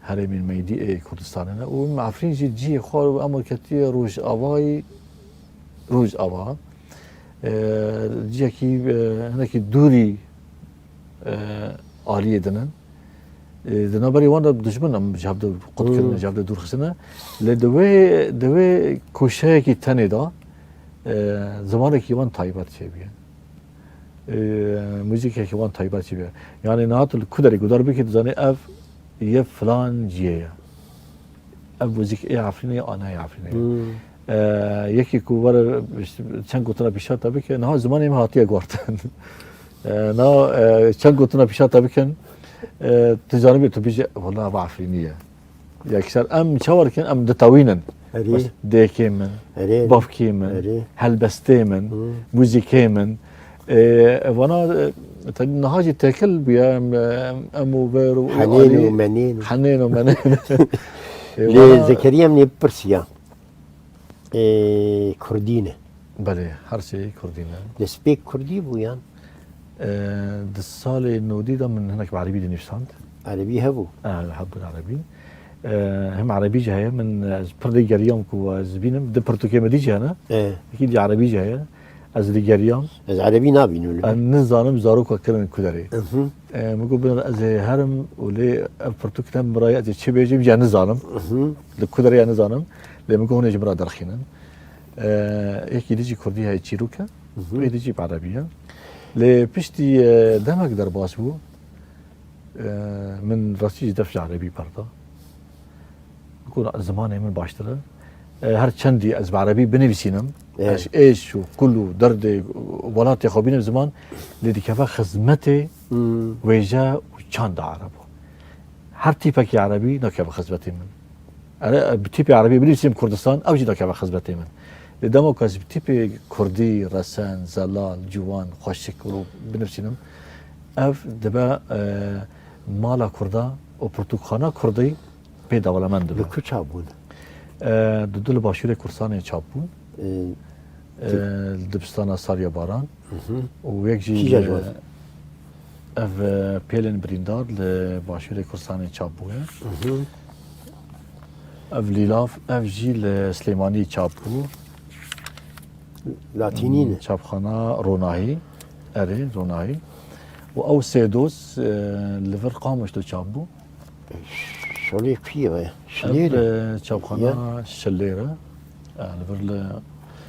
herêmên meydî ê Kurdistanê ne. Û Efrîn jî cihê xwe û ema ketiye rojavayî, rojava. E, cihekî, e, hinekî dûrî, e, aliyê din in. E, di navberê wan de dijmin em ji hev de qut Hmm. kirine, ji hev de dûr xistine. Lê di wê, di wê koşeyekî tenê de, e, zimanekî wan taybet çêbûye. E, muzîkekî wan taybet çêbûye. Yani niha tu li ku derê guhdar bikî, dizanî ev yê filan cihê ye. Ev muzîk ê Efrînê ye, an ne yê Efrînê ye. Hmm. E, yekî ku were, işte, çend gotina pîşa te bike, niha zimanê me hatiye guhartin. E, niha, e, çend gotina pîşa te bikin, e, tu zanibî, tu bêjî, "Wela ev Efrînî ye." Yekser em çawa dikin, em ditewînin. Erê. Bes dêkê min, Erê. Bavkê min, Erê. Helbestê min, Hmm. muzîkê min. E, vana, e, tabii niha jî têkil bûye, em, em, em û ver û Henên alî, û menên û. Henên û menên. E, Lê vana Zekeriya min ê bipirsiya. Ê, Kurdî ne. Belê, her sê Kurdî ne. Destpêk Kurdî bû yan? E, di salê nodî de min hinek bi Erebî dinivîsand. Erebî hebû? E, hebûn Erebî. E, hem Erebî jî heye, min, ez pir lê geriyam ku ez bînim, di pirtûkê me dî jî hene. E. Yekî dî Erebî jî heye. Ez lê geriyam. Ez Erebî nabînim li Ez nizanim zaroka kirin ku derê. Mhm. E, min got, "Bin ez ê herim û lê ev pirtûk ne min re ye, ez ê çi bêjim, ya nizanim." Mhm. Li ku derê ya nizanim. Lê min got, "Hûn ê ji min re derxînin." E, yekî dî jî Kurdî heye, çîrok e. Mhm. Yê dî jî bi Erebî ye. Lê piştî, e, demek derbas bû. E, min rastî jî def ji Erebî berda. Ku zimanê min baştir e. E, her çendî ez bi Erebî binivîsînim, Evet. ez êş û kul û derdê welatê xwe bînim ziman, lê dikeve xizmetê Hmm. wêje û çanda Erebo. Her tîpekî Erebî nakeve xizmetê min. Ere, bi tîpê Erebî binivîsim Kurdistan, ew jî nakeve xizmetê min. Lê dema ku ez bi tîpê Kurdî, resen, zelal, ciwan, xweşik û binivîsînim, ev dibe, e, mala Kurda û pirtûkxana Kurdî pê dewlemend dibe. Li ku çap bûn? E, di du li başûrê Kurdistanê çap bûn. E, E, li dibistana Sariya Baran. Mhm. Û yek jî, Kîja ji wan? E, ev, e, Pêlên Birîndar li başûrê Kurdistanê çap bûye. Mhm. Ev Lîlav, ev jî li Silêmaniyê çap bû. Latînî ne? Çapxana Ronahî. Erê, Ronahî. Û ew Sêdoz, e, li vir Qamişlo çap bû. Şolê kuyê ve? Şilêr e? Ev, e, çapxana Ya. Şilêr e. E, li vir li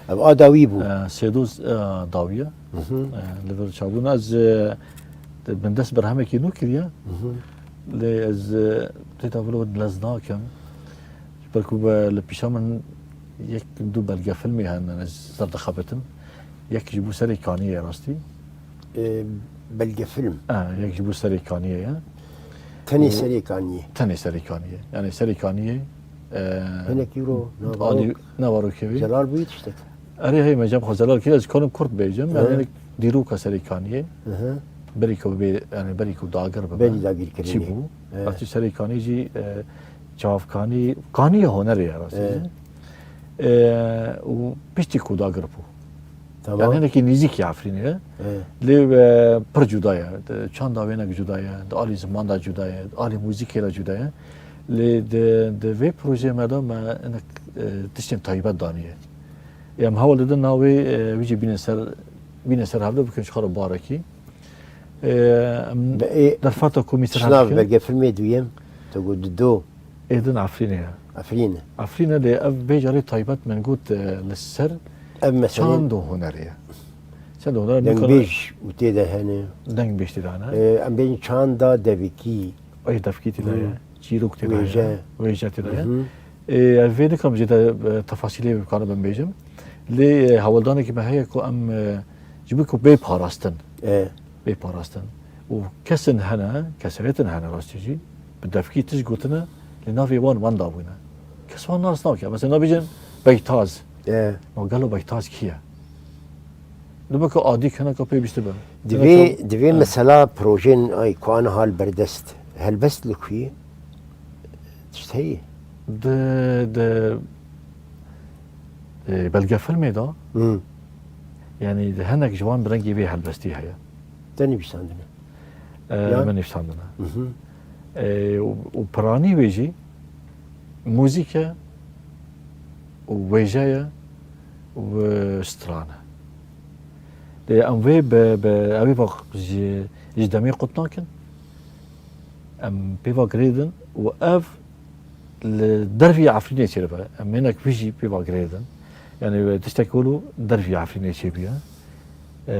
Ev a dawî bû. E, Sêdoz, e, dawî ye. Mhm. E, li vir çapbûn. Ez, e, te-, min dest berhemekî nû kiriye. Mhm. Lê ez, e, têta vilo lez nakim. Ji ber ku be-, li pîşa min yek du belgefilmê hene, ez zer dixebitim. Yek ji bo Serê Kaniyê ye rastî. E, belgefilm? E, yek ji bo Serê Kaniyê ye. Tenê Û Serê Kaniyê? Tenê Serê Kaniyê. Yani Serê Kaniyê, e, Hinek îro alî navarok, navarokê wî. Zelal bûyî tiştek? Erê, hey, me cem xwe zelal kiriye, ez kanim kurt bêjim. Yani Hı. hinek dîroka Serê Kaniyê. Hı hı. Berî ku bê, yani berî ku dagir bibe. Berî dagirkirinê. Çi bû? Evet. Rastî Serê Kaniyê jî, e, çavkanî, kaniyê hunerê ye rastî. Evet. E, û piştî ku dagir bû. Tamam. Yani hinekî nêzîkî Efrînê ye. Evet. Lê, e, pir cuda ye. Di çanda wê hinek cuda ye. Di alî ziman de cuda ye. Di alî muzîkê de cuda ye. Lê di, di vê projeyê me de me hinek, e, tiştên taybet daniye. Em hewl didin navê, e, wî jî bîne ser, bîne ser hevde bikin ji xwe re barekî. E, em Be, ê, derfeta komî ser çi nav hevdikin. Belgefilmê duyem? Tu got Dido. Êdin Efrînê ye. Efrîn e. Efrîn e, lê ev bê carê taybet min got, e, li ser Ev mesele çand û hunerê ye. Çand û hunerê nikare Dengbêj û tê de hene. Dengbêj tê de hene. E, em bêjin çanda devikî. Ay, devkî tê de ye. Hmm. Çîrok tê de ye. Wêje. Wêje tê de ye. Mhm. E, ev vê dikim jê de, e, tefasîlê bikarim bibêjim. Lê, e, hewldanekî me heye ku em, e, ji bo ku bê parastin. E. Bê parastin. Û kesin hene, kesayetên hene rastî jî, bi devkî tişt gotine, lê navê wan wenda bûne. Kes wan nas nake. Mesela nabêjin, Beytaz. E. Ma gelo Beytaz kî ye? Dibeke adî keneka pê bîstibin. Divê, divê e, mesela projên ay ku aniha li berdest helbest li ku ye? Tişt heye? Di, di, e, belgefilmê de, hmm, yanî di hinek ji wan bi rengê vê helbestî heye. Te nivîsandine? E, ya, min nivîsandine. Mhm. E, û, û piranî wê jî muzîk e û wêje ye û stran e. Lê em vê bi, bi, ew ê vak ji, ji demê qut nakin. Em pê va girêdin û ev li dervî Efrînê çêdibe. Em hinek wî jî pê va girêdin. Yanî tiştek wilo dervî Efrînê çêbûye. E,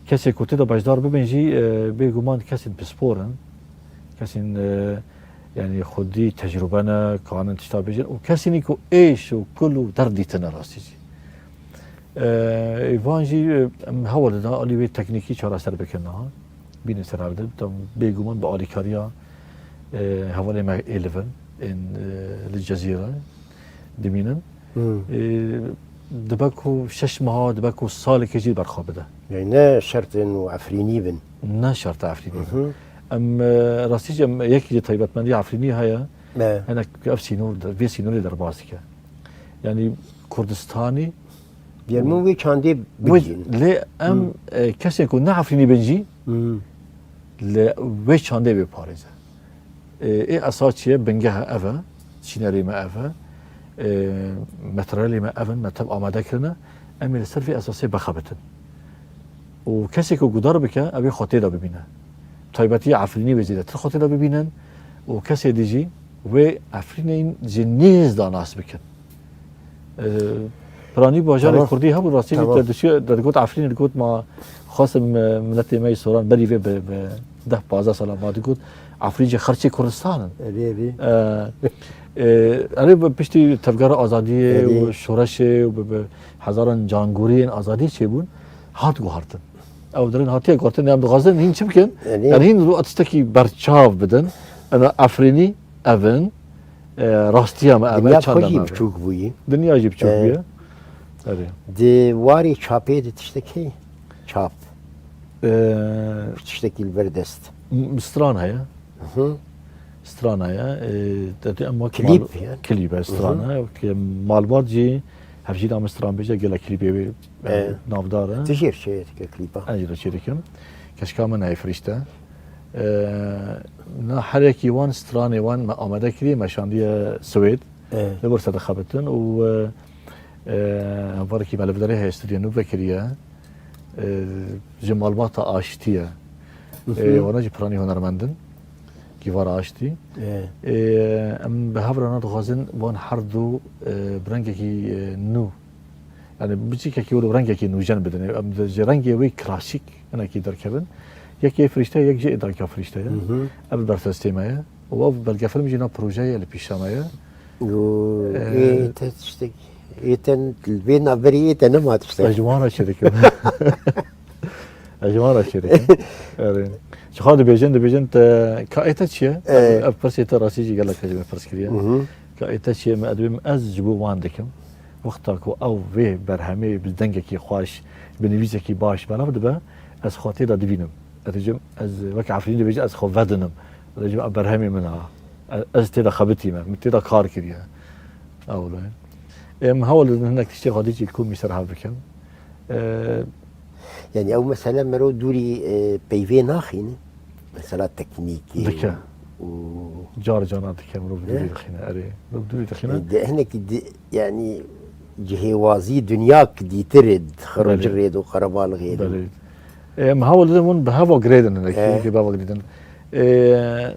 kesê ku tê de beşdar bibin jî, e, bêguman kesên pispor in. Kesên, e, yanî xwedî tecrube ne, kanin tişta bêjin û kesên ku êş û kul û derd dîtine rastî jî. E, van jî, e, em hewl didin alî wê teknîkî çareser bikin niha. Bînin ser hevdin. Tam bêguman bi alîkariya, e, hevalê me ê li vir, ên, e, li Cezîre dimînin. Hmm. E, dibe ku şeş meha, dibe ku salekê jî berxwe bide. Yani ne şertên û Efrînî bin? Ne şert Efrînî bin. Mhm. Em, e, rastî jî em yekî jî taybetmendiya Efrînî heye. Me. Hinek ev sînor de, vê sînorê derbas dike. Yani Kurdistanî Diyelim wê çandê bigihînin. Lê em, hmm, e, kesên ku ne Efrînî bin jî, hmm, li wê çandê biparêze. E, ê esas çi ye? Bingehe ev e, çînerê me ev e, e, materyalê me ev in, me tev amade kirine, em ê li ser vê esasê bixebitin. Û kesê ku guhdar bike, ew ê xwe tê de bibîne. Taybetiya Efrînî wê zêdetir xwe tê de bibînin û kesê dî jî wê Efrînên ji nêz de nas bikin. E, piranî bajarê, tamam, Kurdî hebû, rastî jî, tamam, te dişiyo, te digot Efrînê, digot ma xwestim, e, miletê me yê Soran berî vê bi, bi deh pazdeh sala ma digot Efrîn jî xerçê Kurdistan in. Erê, erê. E, e, erê, bi piştî Tevgera Azadiyê, erê, û şoreşê û bi, bi hezaran cangûriyên azadiyê çêbûn, hat guhartin. Ew dirin hatiye guhartin, em dixwazin hîn çi bikin? Erê. Yani hîn ro tiştekî berçav bidin. Ena Efrînî ev in, e, rastiya me ev e, çanda me ev e. Dinya xwe jî biçûk bûyî. Dinya jî biçûk, e, bûye. Erê. Di warê çapê de tiştek heye? Çap. E, tiştekî li ber dest. M-, stran heye. Hı hı. Stran heye. E, te, te, em wek klîp mal-, yani. Klîp e, stran, hı hı, e. Wek malbat jî hevjîna min stran bêje, gelek klîpê wê, e, e, navdar e. Tu jê re çêdike klîpa? Ez jê re çêdikim. Keşka min heye Firîşte. E, na her yekî wan stranê wan me amade kiriye, me şandiye Swêd. E. Li wir ser dixebitin û, e, e, hevarekî me li Viderê heye, stûdyo nû vekiriye. E, ji malbata Aştî ye. Hı hı. E, wana jî piranî hunermend in. Gîvara Aştî. E. E, em bi hev re ne dixwazin wan her du, e, bi rengekî, e, nû Yani biçîkekî wilo rengekî nûjen bidin. Em di, ji rengê wê klasîk hinekî derkevin. Yek ê Firîşte, yek jî ê Dayika Firîşte ye. Hı hı. Ev berfirestê me ye. Û ev belgefilm jî na projeyê ye li pîşa me ye. Û, ee, ê te tiştek, ê te li vê navberê ê te nema tiştek. Ez ji wan re çêdikim. Ez ji wan re çêdikim. Erê. Ji xwe dibêjin, dibêjin te, ka ê te çi ye? Ee. Ev, ev pirsê te rastî jî gelek ji me pirs kiriye. Hı hı. Ka ê te çi ye? Me, ez dibêm, ez ji bo wan dikim. Wexta ku ew vê berhemê bi dengekî xweş, bi nivîsekî baş belav dibe, ez xwe tê de dibînim. Ez dibêjim, ez wek Efrînî dibêje, ez xwe vedinim. Ez dibêjim, ev berhemê min a. Ez, ez tê de xebitîme, min tê de kar kiriye. Ewle. Em hewl didin hinek tiştê xwe dî jî komî ser hev bikin. E, Yani ew mesele mero dûrî, e, peyvê naxîne. Mesela teknîkê dike. Û car cara dike, mirov dûrî dixîne, erê. Mirov dûrî dixîne. E, de, hinekî di, yani cihêwazî dinya dîtir e, di xirocirê de û qerebalixê de. Belê. E, em hewl didin hûn bi heva girêdin hinekî, e, hinekî bi heva girêdin. E,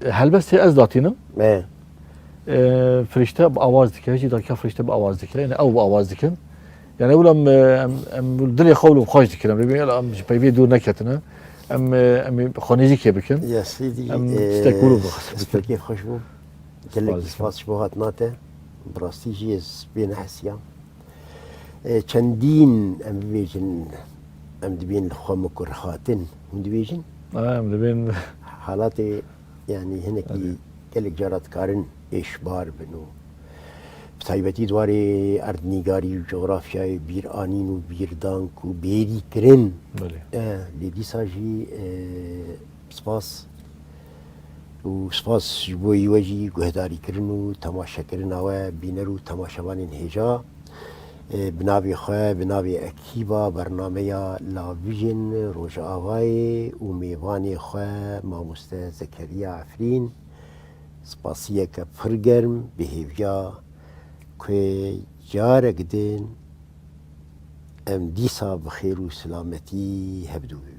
helbestê ez datînim. E. E, firîşte bi awaz dike, jî dakiya firîşte bi awaz dike. Yani ew bi awaz dikin. Yani wilo em, em, em dilê xwe wilo xweş dikin. Em, em ji peyvê dûr neketine. Em, em xwenêjîkê bikin. Ya Sîdî, em, e, tiştek wilo bixwazin. Ez pekê xweş bûm. Gelekî spas ji bo hatina te. Bi rastî jî ez pê nehesiyam. E, çendîn em bibêjin, em dibên li xwe mikur hatin. Hûn dibêjin? Ha, em dibên. Halatê, yani hinekî gelek cara dikarin êşbar bin û bi taybetî di warê erdnîgarî û cografyayê bîranîn û bîrdank û bêrîkirin. Belê. E, lê dîsa jî e, spas û spas ji bo we jî guhdarîkirin û temaşekirina we, bîner û temaşevanên hêja. E, bi navê xwe, bi navê ekîba bernameya Lavijên Rojavayê û mêvanê xwe mamoste Zekeriya Efrîn, spasiyeke pir germ bi hêviya ku carek din em dîsa bi xêr û silametî hevdû bibin.